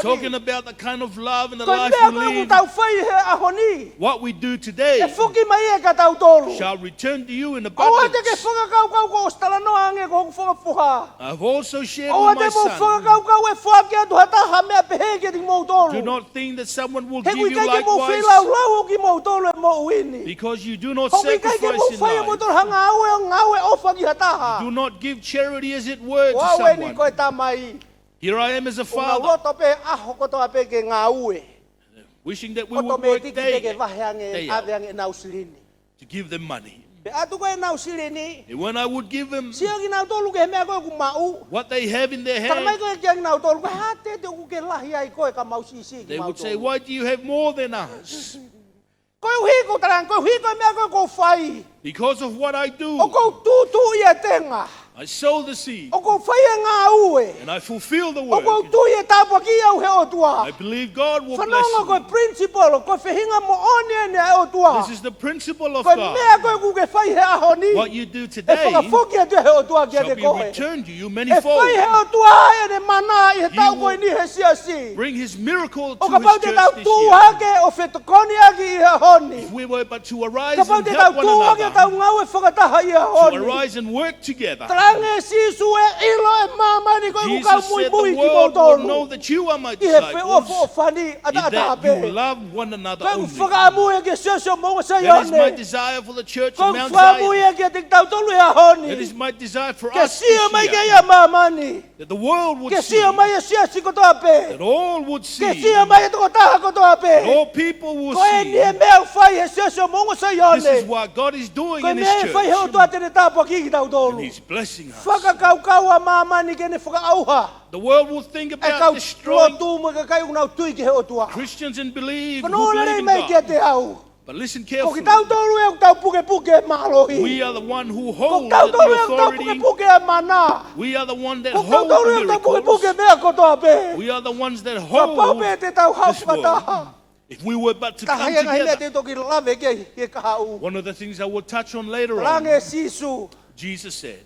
Talking about the kind of love and the life we live, ko e meʻa ko ē ʻoku tau fai he ʻaho ni, what we do today, ʻe foki mai ia kia tautolu. Shall return to you in abundance. ʻOua te ke fakakaukau kuo ʻosi talanoa ange ko hoku fakafoha. I've also shared with my son. ʻOua te mou fakakaukau ʻe foaki atu ha taha ha meʻa pehē kiate kimoutolu. Do not think that someone will give you likewise. He ʻoku ʻikai ke mou feilaulau ʻo kimoutolu he moʻui ni. Because you do not sacrifice in life. ʻOku ʻikai ke mou fai ʻe moutolu ha ngāue ʻo ngāue ʻofa ki ha taha. You do not give charity, as it were, to someone. Ko au eni ko e tamai. Here I am as a father. ʻOku ou loto pē ʻaho kotoa pē ke ngāue. Wishing that we would work day in, day out. ʻOtomētiki pē ke vahe ange, ʻave ange ʻenau silini. To give them money. Pea ʻatu ko ē ʻenau silini. And when I would give them, sio kinautolu ki he meʻa ko ē ʻoku maʻu, what they have in their hand, talamai ko ē kia kinautolu, ko e hā te te ʻoku ke lahi ai koe kae maʻu siʻisiʻi kimautolu? They would say, "Why do you have more than us?" Koeʻuhi ko e tala ange, koeʻuhi ko e meʻa ko ē ʻoku ou fai. Because of what I do, ʻoku ou tūtuuʻi e tenga. I sow the seed. ʻOku ou fai e ngāue. And I fulfill the work. ʻOku ou tui ʻe tāpuakiʻi au ʻe he ʻOtua. I believe God will bless me. Fanongo, ko e principle, ko e faʻahinga moʻoni eni ʻa e ʻOtua. This is the principle of God. Ko e meʻa ko ē ʻoku ke fai he ʻaho ni, what you do today, ʻe fakafoki atu ʻe he ʻOtua kiate koe. Shall be returned to you many fold. ʻE fai ʻe he ʻOtua ʻene mana ʻi he taʻu ko eni he siasi. He will bring his miracle to his church this year. ʻO kapau te tau tuʻu hake ʻo fetokoniʻaki ʻi he ʻaho ni. If we were but to arise and help one another, kapau te tau tuʻu hake ʻo tau ngāue fakataha ʻi he ʻaho ni. To arise and work together. Talaange ʻe Sīsū ʻe ʻilo ʻe māmani ko ʻeku kau muimui kimoutolu. Jesus said, "The world will know that you are my disciples, ʻI he feʻofoʻofani ʻataʻatā pē. In that you love one another only." Ko ʻeku fakaʻamu ia ki he siasi ʻo Moʻunga Saione. That is my desire for the church of Mount Zion. Ko ʻeku fakaʻamu ia kiate kitautolu he ʻaho ni. That is my desire for us this year. Ke sio mai ki ai ʻa māmani. That the world would see. Ke sio mai e siasi kotoa pē. That all would see. Ke sio mai e tokotaha kotoa pē. That all people will see. Ko eni e meʻa ʻoku fai he siasi ʻo Moʻunga Saione. This is what God is doing in his church. Ko e meʻa ʻe fai he ʻOtua te ne tāpuakiʻi kitautolu. And he's blessing us. Fakakaukau ʻa māmani ke ne fakaʻauha. The world will think about destroying Christians and believe, who believe in God. Kae kae lotu mo e kakai ʻoku nau tui ki he ʻOtua. Fanongo lelei mai kiate au. But listen carefully. Ko kitautolu ʻoku tau pukepuke e mālohi. We are the one who hold the authority. Ko kitautolu ʻoku tau pukepuke e mana. We are the one that hold the miracles. Ko kitautolu ʻoku tau pukepuke e meʻa kotoa pē. We are the ones that hold this world. Kapau pē te tau haʻu fakataha. If we were but to come together. Taha ia e ngaahi meʻa te u toki lave ki ai he kahaʻu. One of the things I will touch on later on. Talaange ʻe Sīsū. Jesus said,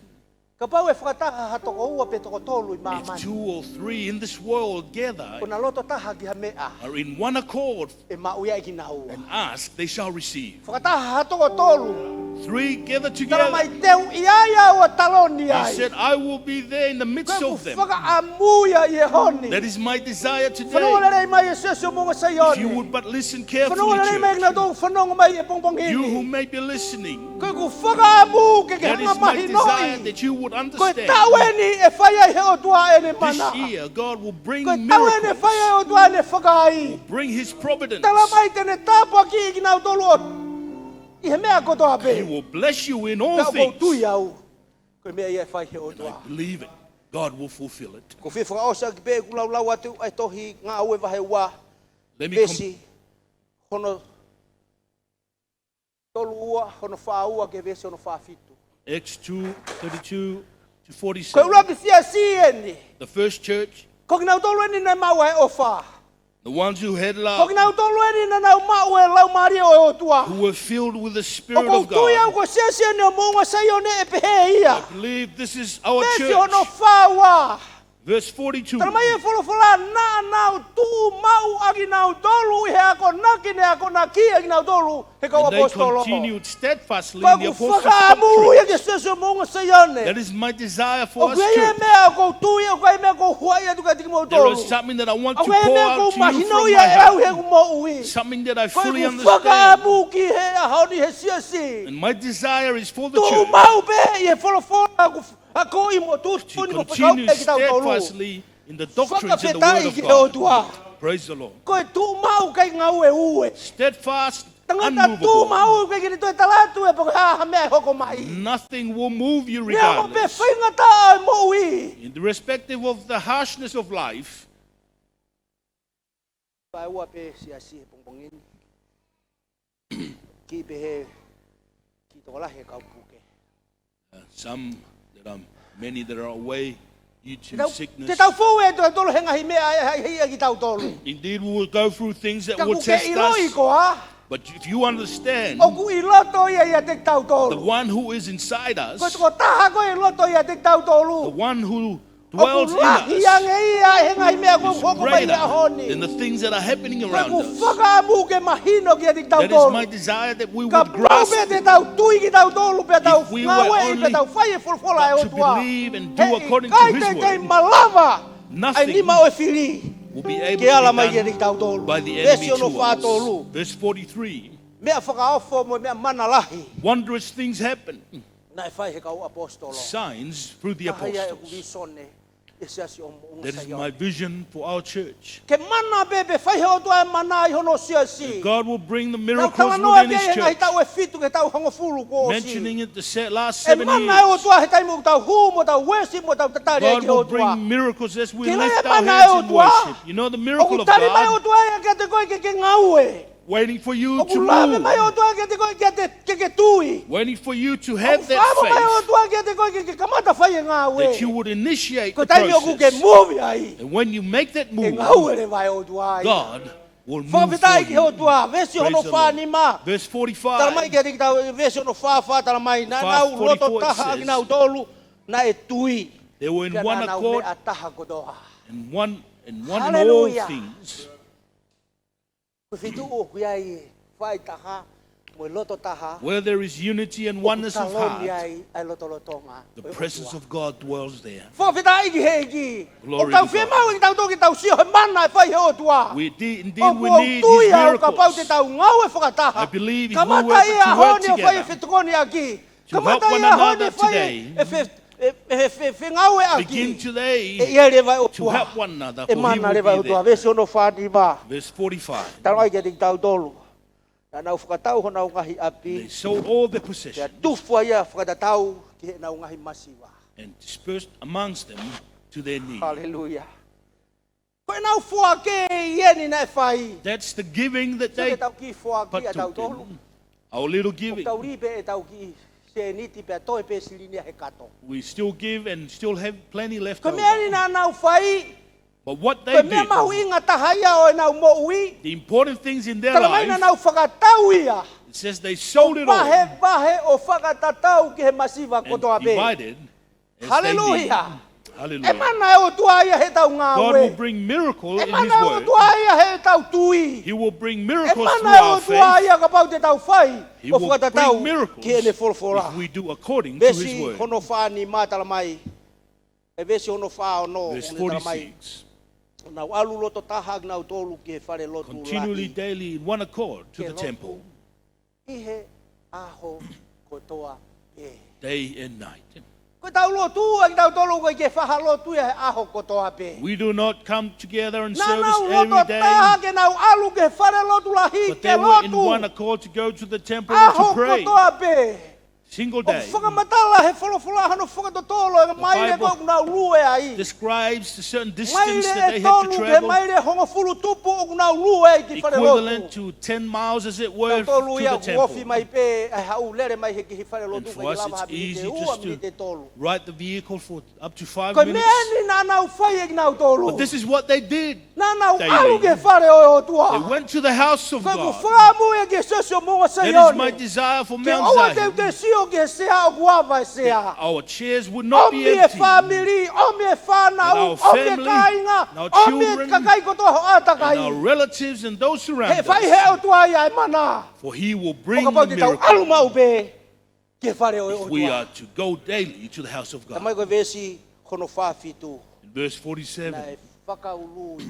Kapau ʻe fakataha ha toko ua pe toko tolu ʻi māmani, if two or three in this world gather, ʻo na loto taha ki ha meʻa, are in one accord, ʻe maʻu ia ʻe kinaua. And ask, they shall receive. Fakataha ha toko tolu. Three gather together. Talamai te u ʻi ai au ʻo taloni ai. He said, "I will be there in the midst of them." Ko ʻeku fakaʻamu ia ʻi he ʻaho ni. That is my desire today. Fanongo lelei mai e siasi ʻo Moʻunga Saione. If you would but listen carefully, church. Fanongo lelei mai kinautolu fanongo mai he pongipongi ni. You who may be listening. Ko ʻeku fakaʻamu ke ke hanga mahinoʻi. That is my desire that you would understand. Ko e taʻu eni ʻe fai ai he ʻOtua ʻene mana. This year, God will bring miracles. Ko e taʻu eni ʻe fai ai he ʻOtua ʻene fakaai. Will bring his providence. Talamai te ne tāpuakiʻi kinautolu ʻi he meʻa kotoa pē. He will bless you in all things. Pea ʻoku ou tui au, ko e meʻa ia ʻe fai he ʻOtua. And I believe it. God will fulfill it. ʻOku ou fie fakaʻosi ʻaki pē ʻeku laulau atu ʻa e tohi Ngāue vahe ua. Let me com- Veesi hono tolu ua, hono fā ua ki he veesi hono fā fitu. Acts two thirty-two to forty-seven. Ko e ʻuluaki siasi eni. The first church. Ko kinautolu eni naʻe maʻu ʻa e ʻofa. The ones who had love. Ko kinautolu eni naʻa nau maʻu e Laumālie ʻo e ʻOtua. Who were filled with the Spirit of God. ʻOku ou tui au ko e siasi eni ʻo Moʻunga Saione ʻe pehē ia. I believe this is our church. Veesi hono fā ua. Verse forty-two. Talamai ʻe he folofola naʻa nau tuʻu maʻu ʻa kinautolu ʻi he akonaki naʻe akonaki ʻa kinautolu he kau ʻaposetolo. And they continued steadfastly in the apostles' doctrine. Ko ʻeku fakaʻamu ia ki he siasi ʻo Moʻunga Saione. That is my desire for us, church. ʻOku ʻi ai e meʻa ʻoku ou tui, ʻoku ʻi ai e meʻa ʻoku ou huaʻi atu kiate kimoutolu. There is something that I want to pour out to you from my heart. ʻOku ʻi ai e meʻa ʻoku mahinoʻi ʻe au he ʻeku moʻui. Something that I fully understand. Ko ʻeku fakaʻamu ki he ʻaho ni he siasi. And my desire is for the church. Tuʻu maʻu pē ʻi he folofola ʻoku akoʻi mo tuʻutuʻuni mo fekauʻaki kitautolu. To continue steadfastly in the doctrines and the word of God. Fakafetaʻi ki he ʻOtua. Praise the Lord. Ko e tuʻu maʻu ʻikai ngāueue. Steadfast, unmovable. Tangata tuʻu maʻu ʻikai ke ne toe tala atu ʻe pe ko e hā ha meʻa ʻe hoko mai. Nothing will move you regardless. Neongo pe faingataʻa e moʻui. Irrespective of the harshness of life. Fai ua pē siasi he pongipongi ni. Kiʻi pehē, kiʻi tokolahi e kau puke. Uh, some that are, many that are away due to sickness. Te tau, te tau fou ʻe tautolu he ngaahi meʻa ʻe haʻihaʻi ʻaki kitautolu. Indeed, we will go through things that will test us. Ka ʻoku ke ʻiloʻi koā. But if you understand, ʻoku ʻi loto ia ʻiate kitautolu. The one who is inside us, ko e tokotaha ko ē ʻi loto ʻiate kitautolu, the one who dwells in us, ʻoku lahi ange ia he ngaahi meʻa Ko e hoko mai he ʻaho ni. Than the things that are happening around us. Ko ʻeku fakaʻamu ke mahino kiate kitautolu. That is my desire that we would grasp it. Kapau pē te tau tui kitautolu pea tau ngāueʻi pea tau fai e folofola ʻa e ʻOtua, he ʻikai teitei malava ʻa e nima ʻo e fili ke ala mai kiate kitautolu. If we were only, nothing will be able to be done by the enemy to us. Veesi hono fā tolu. Verse forty-three. Meʻa fakaofo mo e meʻa mana lahi. Wondrous things happen. Naʻe fai he kau ʻaposetolo. Signs through the apostles. Ko e hā ia ʻeku vīsone ʻi he siasi ʻo Moʻunga Saione. That is my vision for our church. Ke mana pē, pea fai he ʻOtua e mana ʻi hono siasi. That God will bring the miracles within his church. Naʻá ku talanoa ki ai he ngaahi taʻu ʻe fitu ki he taʻu hongofulu kuo ʻosi. Mentioning it the se-, last seven years. ʻE mana e ʻOtua he taimi ʻoku tau hū mo tau worship mo tau tatali ai ki he ʻOtua. God will bring miracles as we lift our hands in worship. Ki he mana e ʻOtua. You know the miracle of God. ʻOku tali mai e ʻOtua ia kiate koe ke ke ngāue. Waiting for you to move. ʻOku lave mai e ʻOtua kiate koe ke, ke, ke tui. Waiting for you to have that faith. ʻOku fakaava mai e ʻOtua kiate koe ke, ke kamata fai e ngāue. That you would initiate the process. Ko e taimi ʻoku ke move ai. And when you make that move, ʻe ngāue leva e ʻOtua ia. God will move for you. Fakafetaʻi ki he ʻOtua. Praise the Lord. Veesi hono fā nima. Verse forty-five. Tala mai kiate kitautolu, veesi hono fā fā tala mai. Naʻa nau loto taha ʻakinautolu naʻe tui. Five forty-four says, they were in one accord, pea naʻa nau meʻa taha kotoa. And one, and one in all things. Haleluia. Ko e feituʻu ʻoku ʻi ai e faʻahitaha mo e loto taha, where there is unity and oneness of heart, ʻoku taloni ai ʻa e lotolotonga ʻo e ʻOtua. The presence of God dwells there. Fakafetaʻi ki he ʻEiki. Glory to God. ʻOku tau fiemaʻu ʻe kitautolu ke tau sio he mana ʻe fai he ʻOtua. We de-, indeed, we need his miracles. ʻOku ou tui au kapau te tau ngāue fakataha. I believe if we were to work together, kamata ʻi he ʻaho ni ʻo fai e fetokoniʻaki. To help one another today. Kamata ʻi he ʻaho ni ʻo fai e fe-, e, e fe-, fengāueʻaki. Begin today to help one another, for he will be there. ʻE ʻi ai leva e ʻOtua. ʻE mana leva e ʻOtua. Veesi hono fā nima. Verse forty-five. Tala mai kiate kitautolu. Naʻa nau fakatau honau ngaahi ʻapi. They sold all their possessions. Pea tufa ia fakatatau ki heʻenau ngaahi masiva. And dispersed amongst them to their need. Haleluia. Ko ʻenau foaki eni naʻe fai. That's the giving that they partook in. Sio ki heʻetau kiʻi foaki ʻatautolu. Our little giving. ʻOku tau lī pē ʻetau kiʻi sēniti pea toe pē silini ia he kato. We still give and still have plenty left over. Ko e meʻa eni naʻa nau fai. But what they did, ko e meʻa mahuʻinga taha ia ʻo ʻenau moʻui. The important things in their life, tala mai naʻa nau fakatau ia. It says they sold it all. ʻO vahevahe ʻo fakatatau ki he masiva kotoa pē. And divided as they need. Haleluia. Hallelujah. ʻE mana e ʻOtua ia heʻetau ngāue. God will bring miracle in his work. ʻE mana e ʻOtua ia heʻetau tui. He will bring miracles through our faith. ʻE mana e ʻOtua ia kapau te tau fai ʻo fakatatau ki heʻene folofola. He will bring miracles if we do according to his word. Veesi hono fā nima tala mai. ʻE veesi hono fā ono, ʻoku ne tala mai. Verse forty-six. Naʻa nau ʻalu loto taha ʻakinautolu ki he falelotu lahi. Continually, daily, in one accord to the temple. Ke lotu ʻi he ʻaho kotoa pē. Day and night. Ko ʻetau lotu ʻakitautolu ʻoku ʻikai ke faʻa lotu ia he ʻaho kotoa pē. We do not come together and service every day. Naʻa nau loto taha ke nau ʻalu ki he falelotu lahi ke lotu. But they were in one accord to go to the temple and to pray. ʻAho kotoa pē. Single day. ʻOku fakamatala he folofola hano fakatotolo e maile ko ē ʻoku nau lue ai. The Bible describes the certain distance that they had to travel. Maile ʻe tolu ki he maile hongofulu tupu ʻoku nau lue ai ki falelotu. Equivalent to ten miles, as it were, to the temple. Kitautolu ia ʻoku ofi mai pē, ʻai haʻu lele mai he kiʻi falelotu, ʻikai lava ha miniti ʻe ua, miniti ʻe tolu. And for us, it's easy just to ride the vehicle for up to five minutes. Ko e meʻa eni naʻa nau fai ʻakinautolu. But this is what they did daily. Naʻa nau ʻalu ki he fale ʻo e ʻOtua. They went to the house of God. Ko ʻeku fakaʻamu ia ki he siasi ʻo Moʻunga Saione. That is my desire for Mount Zion. Ke ʻoua te u te sio ki he sea ʻoku ava e sea. That our chairs would not be empty. ʻOmi e fāmili, ʻomi e fānau, ʻomi e kāinga, ʻomi e kakai kotoa ho ʻātakai. That our family, our children, and our relatives and those surround us. He fai he ʻOtua ia e mana. For he will bring the miracle. ʻO kapau te tau ʻalu maʻu pē ki he fale ʻo e ʻOtua. If we are to go daily to the house of God. Tala mai ko e veesi hono fā fitu. In verse forty-seven, naʻe fakaului ki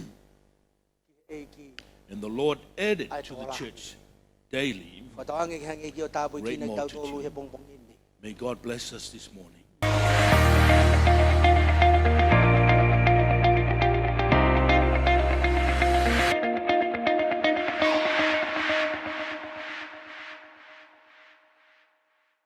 he ʻEiki ʻa e tokolahi. And the Lord added to the church daily great multitude. Fakatauange ki he ʻEiki ʻo tāpuekina kitautolu he pongipongi ni. May God bless us this morning.